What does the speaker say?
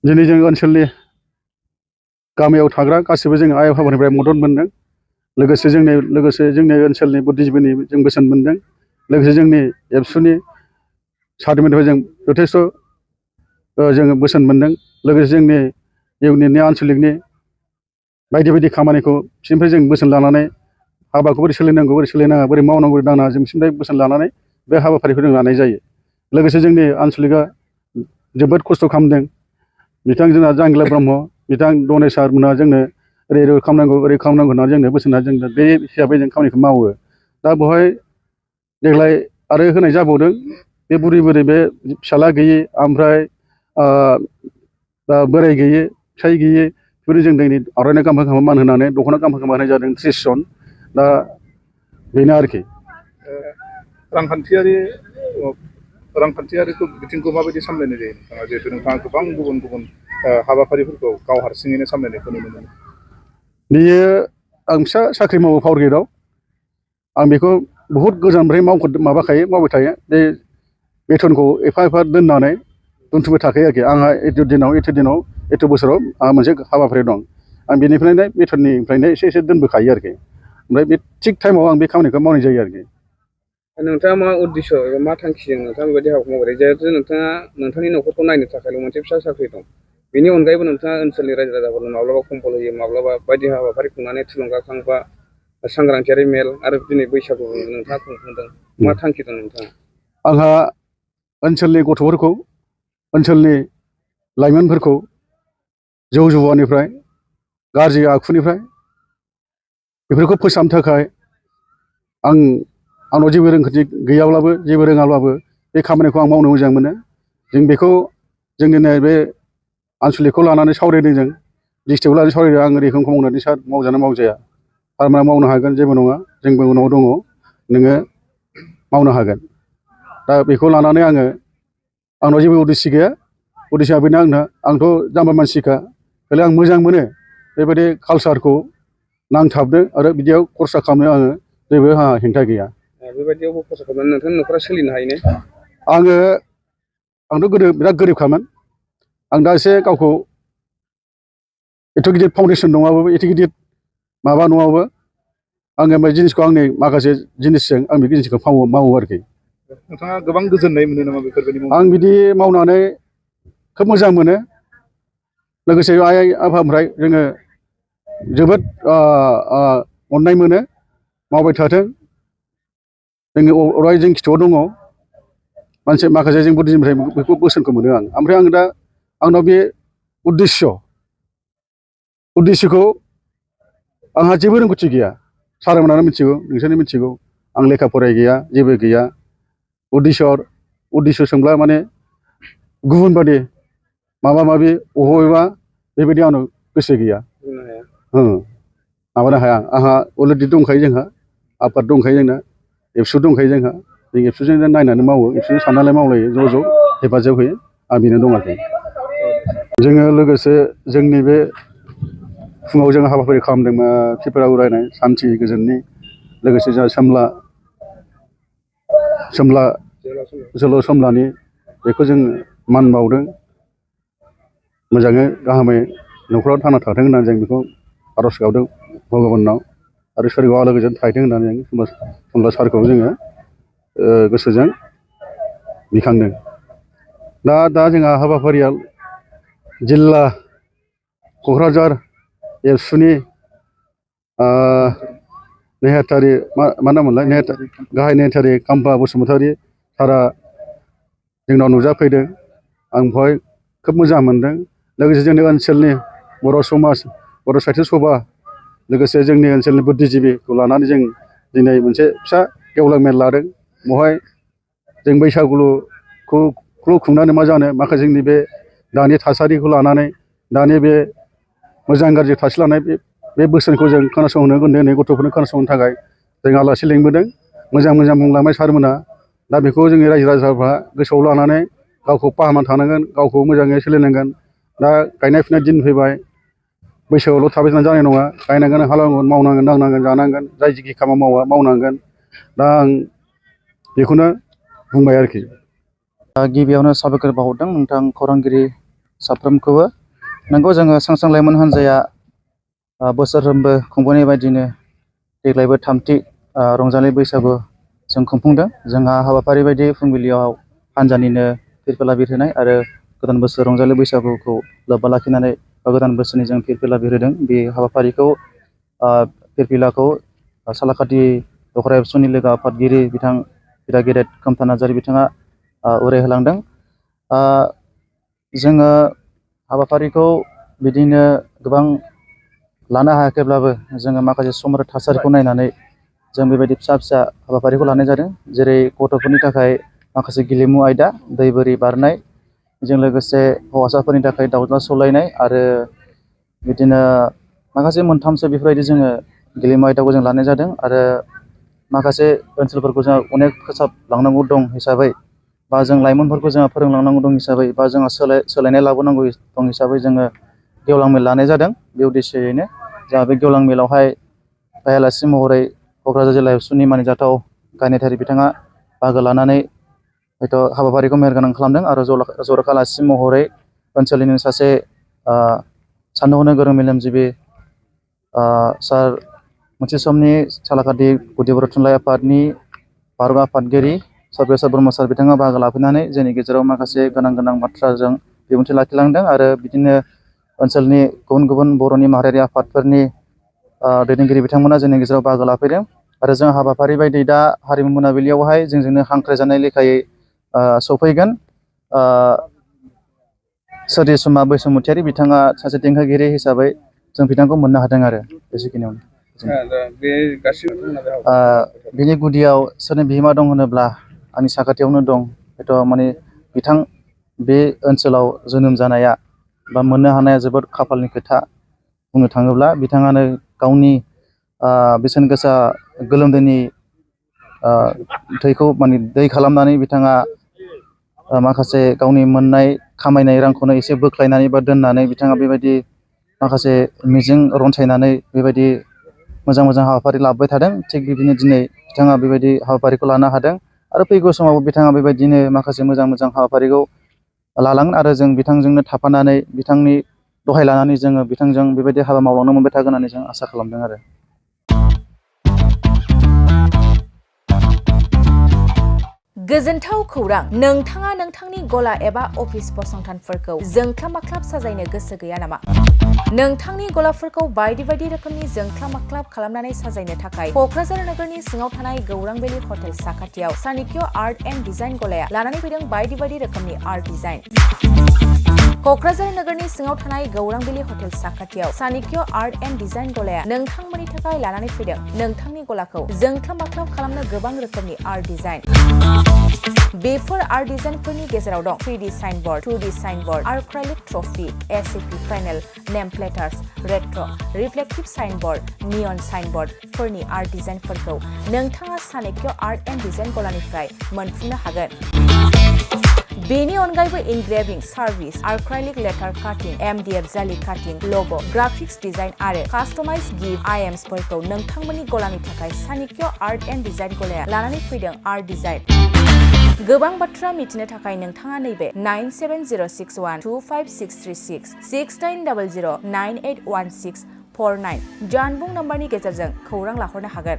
दिनै जों ओनसोलनि गामियाव थाग्रा गासिबो जों आइ आफानिफ्राय मदद मोनदों। लोगोसे जोंनि ओनसोलनि बुद्धिजिबीनि जों बोसोन मोनदों। लोगोसे जोंनि एबसुनि सारमोननिफ्राय जों जथेस्थ' जोङो बोसोन मोनदों। लोगोसे जोंनि इउनियननि आनसलिकनि बायदि बायदि खामानिखौ बिसोरनिफ्राय जों बोसोन लानानै हाबाखौ बोरै सोलिनांगौ बोरै सोलिनाङा बोरै मावनांगौ बोरै दांनाङा जों बिसोरनिफ्राय बोसोन लानानै बे हाबाफारिखौ जों लानाय जायो। लोगोसे जोंनि आनसलिकआ जोबोद खस्थ' खालामदों। बिथां जोंना जांगिला ब्रह्म, बिथां दनेश सारमोनहा जोंनो ओरै खालामनांगौ ओरै खालामनांगौ होननानै जोंनो बोसोन होनानै जों बे हिसाबै जों खामानिखौ मावो। दा बेवहाय देग्लाय आरो होनाय जाबावदों। बे बुरै बे फिसाला गैयि ओमफ्राय बोराइ गैयि फिसाइ गैयि बेफोरनो जों दिनै आर'नाइ गांफा गांफा मान होनानै दख'ना गांफा गांफा होनाय जादों 30 जन। दा बेनो आरोखि। रांखान्थियारि बिथिंखौ माबायदि सामलायनाय जायो नोंथाङा, जिहेतु नोंथाङा गोबां गुबुन गुबुन हाबाफारिफोरखौ गाव हारसिङैनो सामलायनायखौ नुनो मोनो? बेयो आं फिसा साख्रि मावो पावार ग्रिडआव। आं बेखौ बहुद गोजाननिफ्राय मावबाय थायो। बे बेथनखौ एफा एफा दोननानै दोनथुमबाय थाखायो आरोखि। आंहा एथ' दिनाव एथ' बोसोराव आंहा मोनसे हाबाफारि दं। आं बेनिफ्रायनो बेथननिफ्रायनो एसे एसे दोनबोखायो आरोखि। ओमफ्राय बे थिग टाइमाव आं बे खामानिखौ मावनाय जायो आरोखि। नोंथाङा मा उद्देश्य एबा मा थांखिजों नोंथाङा बेबायदि हाबाखौ मावबाय? जिहेथु नोंथाङा नोंथांनि न'खरखौ नायनो थाखायल' मोनसे फिसा साख्रि दं। बेनि अनगायैबो नोंथाङा ओनसोलनि रायजो राजाफोरनो माब्लाबा कम्बल होयो, माब्लाबा बायदि हाबाफारि खुंनानै थुलुंगाखां बा सांग्रांथियारि मेल आरो दिनै बैसागु नोंथाङा खुंफुंदों। मा थांखि दं नोंथाङा? आंहा ओनसोलनि गथ'फोरखौ, ओनसोलनि लाइमोनफोरखौ जौ जुवानिफ्राय, गाज्रि आखुनिफ्राय बेफोरखौ फोसाबनो थाखाय आंनाव जेबो रोंगौथि गैयाब्लाबो, जेबो रोङाब्लाबो बे खामानिखौ आं मावनो मोजां मोनो। जों बेखौ जोंनि नैबे आनसलिकखौ लानानै सावरायदों। जों डिस्ट्रिक्टखौ लानानै सावरायदों। आं ओरैखौ मावनानै सार मावजाना मावजाया? थारमाने मावनो हागोन, जेबो नङा, जोंबो उनाव दङ, नोङो मावनो हागोन। दा बेखौ लानानै आंनाव जेबो उद्देश्य गैया। उद्देश्यआ बेनो आंथ' जाम्बा मानसिखा। खालि आं मोजां मोनो बेबायदि कालसारखौ नांथाबदों आरो बिदियाव खरसा खालामनो आङो जेबो आंहा हेंथा गैया। बेबायदियावबो खरसा खालामनानै नोंथांनि न'खरा सोलिनो हायो ने? आंथ' गोदो बिराद गोरिबखामोन। आं दा एसे गावखौ एथ' गिदिर फाउन्डेसन नङाबाबो, एथ' गिदिर माबा नङाबाबो, आङो बे जिनिसखौ आंनि माखासे जिनिसजों आं बे जिनिसखौ मावो आरोखि। नोंथाङा गोबां गोजोननाय मोनो नामा बेफोरबायदि मावनानै? आं बिदि मावनानै खोब मोजां मोनो। लोगोसे आइ आफानिफ्राय जोङो जोबोद अननाय मोनो। मावबाय थाथों, जोंनि अराय जों खिथुआव दङ। माखासे जों बुद्धिनिफ्राय बेखौ बोसोनखौ मोनो आं। ओमफ्राय आंनाव बे उद्देश्यखौ आंहा जेबो रोंगौथि गैया। सारमोनानो मिथिगौ, नोंसोरनो मिथिगौ। आं लेखा फराय गैया, जेबो गैया। उद्देश्य सोंब्ला माने गुबुन बादि माबा माबि अबेबा बेबायदि आंनाव गोसो गैया। माबानो हाया। आंहा अलरेडि दंखायो, जोंहा आफाद दंखायो, जोंना एबसु दंखायो। जों एबसुजों नायनानै मावो, एबसुजों साननानै मावलायो, ज' हेफाजाब होयो। आं बेनो दं आरोखि। जोङो लोगोसे जोंनि बे फुङाव जों हाबाफारि खालामदोंमोन खैफोराव उरायनाय सान्थि गोजोननि। लोगोसे जोंहा जोहोलाव सोमलानि बेखौ जों मान बावदों। मोजाङै गाहामै न'खराव थांना थाथों होननानै जों बेखौ आर'ज गाबदों भगबानाव। आरो सोरगोआव आलो गोजोन थाहैथों होननानै जों समब्ला सारखौ जोङो गोसोजों बिखांदों। दा जोंहा हाबाफारिया जिल्ला क'क्राझार एबसुनि नेहाथारि मा नाममोनलाय, गाहाय नेहाथारि खाम्फा बसुमतारी सारआ जोंनाव नुजाफैदों। आं बेवहाय खोब मोजां मोनदों। लोगोसे जोंनि ओनसोलनि बर' समाज, बर' साहित्य सभा, लोगोसे जोंनि ओनसोलनि बुद्धिजिबिखौ लानानै जों दिनै मोनसे फिसा गेवलां मेल लादों। बेवहाय जों बैसागुखौ खुंनानै मा जानो, माखासे जोंनि बे दानि थासारिखौ लानानै, दानि बे मोजां गाज्रि थासारि लानाय बे बोसोनखौ जों खोनासंनो, उन्दै उन्दै गथ'फोरनो खोनासंनो थाखाय जों आलासि लिंबोदों। मोजां बुंलांबाय सारमोना। दा बेखौ जोंनि रायजो राजाफ्रा गोसोआव लानानै गावखौ फाहामना थानांगोन, गावखौ मोजाङै सोलिनांगोन। दा गायनाय फुनाय दिन फैबाय, बैसोआवल' थाबाय थानानै जानाय नङा। गायनांगोन, हालेवनांगोन, मावनांगोन, दांनांगोन, जानांगोन। जाय जिखि खामानि मावा मावनांगोन। दा आं बेखौनो बुंबाय आरोखि। गिबियावनो साबायखर बावहरदों नोंथां खौरांगिरि साफ्रोमखौबो। नंगौ जोङो सांसां लाइमोन हान्जाया बोसोरफ्रोमबो खुंबोनाय बायदिनो देग्लायबो थामथि रंजालि बैसागु जों खुंफुंदों। जोंहा हाबाफारि बायदि फुंबिलियाव हान्जानिनो फिरफिला बिरहोनाय आरो गोदान बोसोर रंजालि बैसागुखौ लोब्बा लाखिनानै गोदान बोसोरनि जों फिरफिला बिरहोदों। बे हाबाफारिखौ फिरफिलाखौ सालाकाथि दखरा एबसुनि लोगो आफादगिरि बिथां बिदा गेदेर खोमथा नार्जारि बिथाङा उरायहोलांदों। जोङो हाबाफारिखौ बिदिनो गोबां लानो हायाखैब्लाबो जोङो माखासे सम आरो थासारिखौ नायनानै जों बेबायदि फिसा फिसा हाबाफारिखौ लानाय जादों। जेरै गथ'फोरनि थाखाय माखासे गेलेमु आयदा दै बोरि बारनाय, बेजों लोगोसे हौवासाफोरनि थाखाय दावज्ला सौलायनाय आरो बिदिनो माखासे मोनथामसो बेफोरबायदि जोङो गेलेमु आयदाखौ जों लानाय जादों। आरो माखासे ओनसोलफोरखौ जोंहा अनेक फोसाबलांनांगौ दं हिसाबै बा जों लाइमोनफोरखौ जोंहा फोरोंलांनांगौ दं हिसाबै बा जोंहा सोलायनाय लाबोनांगौ दं हिसाबै जोङो गेवलां मेल लानाय जादों। बे उद्देश्ययैनो जोंहा बे गेवलां मेलावहाय आलासि महरै क'क्राझार जिल्ला एबसुनि मानिजाथाव गाहाय नेहाथारि बिथाङा बाहागो लानानै हयथ' हाबाफारिखौ मेहेरगोनां खालामदों। आरो जर'खा आलासि महरै ओनसोलनिनो सासे साननो हनो गोरों मेलेमजिबि सार मोनसे समनि सालाकाथि गुदि बर' थुनलाइ आफादनि बारगा आफादगिरि सर्बेस्वर ब्रह्म सार बिथाङा बाहागो लाफैनानै जोंनि गेजेराव माखासे गोनां गोनां बाथ्राजों बिबुंथि लाखिलांदों। आरो बिदिनो ओनसोलनि गुबुन गुबुन बर'नि माहारियारि आफादफोरनि दैदेनगिरि बिथांमोना जोंनि गेजेराव बाहागो लाफैदों। आरो जों हाबाफारि बायदि दा हारिमु मोनाबिलियावहाय जोंजोंनो हांख्रायजानाय लेखायै सफैगोन सोरजिसुमा बैसुमुतियारि बिथाङा सासे देंखोगिरि हिसाबै जों बिथांखौ मोननो हादों आरो बेखिनियावनो। बे गासिबो नोंथांमोना बे हाबाफारिखौ बिनि गुदियाव सोरनि बिहोमा दं होनोब्ला आंनि साखाथियावनो दं। हयथ' माने बिथां बे ओनसोलाव जोनोम जानाया बा मोननो हानाया जोबोद खाफालनि खोथा। बुंनो थाङोब्ला बिथाङानो गावनि बेसेन गोसा गोलोमदैनि थैखौ माने दै खालामनानै बिथाङा माखासे गावनि मोननाय खामायनाय रांखौनो एसे बोख्लायनानै बा दोननानै बिथाङा बेबायदि माखासे मिजिं रनसायनानै बेबायदि मोजां मोजां हाबाफारि लाबोबाय थादों। थिग बिदिनो दिनै बिथाङा बेबायदि हाबाफारिखौ लानो हादों। आरो फैगौ समाव बिथाङा बेबायदिनो माखासे मोजां मोजां हाबाफारिखौ लालांगोन। आरो जों बिथांजोंनो थाफानानै बिथांनि दहाय लानानै जोङो बिथांजों बेबायदि हाबा मावलांनो मोनबाय थागोन होननानै जों आसा खालामदों आरो। गोजोनथाव खौरां! नोंथाङा नोंथांनि गला एबा अफिस फसंथानफोरखौ जोंख्लाब माख्लाब साजायनो गोसो गैया नामा? नोंथांनि गलाफोरखौ बायदि बायदि रोखोमनि जोंख्लाब माख्लाब खालामनानै साजायनो थाखाय क'क्राझार नोगोरनि सिङाव थानाय गौरां भेलि हटेल साखाथियाव चाणक्य आर्ट एन्ड डिजाइन गलाया लानानै फैदों बायदि बायदि रोखोमनि आर्ट डिजाइन। क'क्राझार नोगोरनि सिङाव थानाय गौरां भेलि हटेल साखाथियाव चाणक्य आर्ट एन्ड डिजाइन गलाया नोंथांमोननि थाखाय लानानै फैदों नोंथांनि गलाखौ जोंख्लाब माख्लाब खालामनो गोबां रोखोमनि आर्ट डिजाइन। बेफोर आर्ट डिजाइनफोरनि गेजेराव दं 3D signboard, 2D signboard, acrylic trophy, ACP panel, name plates, retro', reflective signboard, neon साइनबोर्डफोरनि आर्ट डिजाइनफोरखौ नोंथाङा चाणक्य आर्ट एन्ड डिजाइन गलानिफ्राय मोनफुंनो हागोन। बेनि अनगायैबो इनग्रेभिं सार्भिस, आर्क्राइलिक लेटार काटिं, MDF जालि काटिं, लग', ग्राफिक्स डिजाइन आरो कास्टमाइज गिफ्ट आइटेम्सफोरखौ नोंथांमोननि गलानि थाखाय चाणक्य आर्ट एन्ड डिजाइन गलाया लानानै फैदों आर्ट डिजाइन। गोबां बाथ्रा मिथिनो थाखाय नोंथाङा नैबे 9706125636 6900981649 जानबुं नम्बरनि गेजेरजों खौरां लाहरनो हागोन।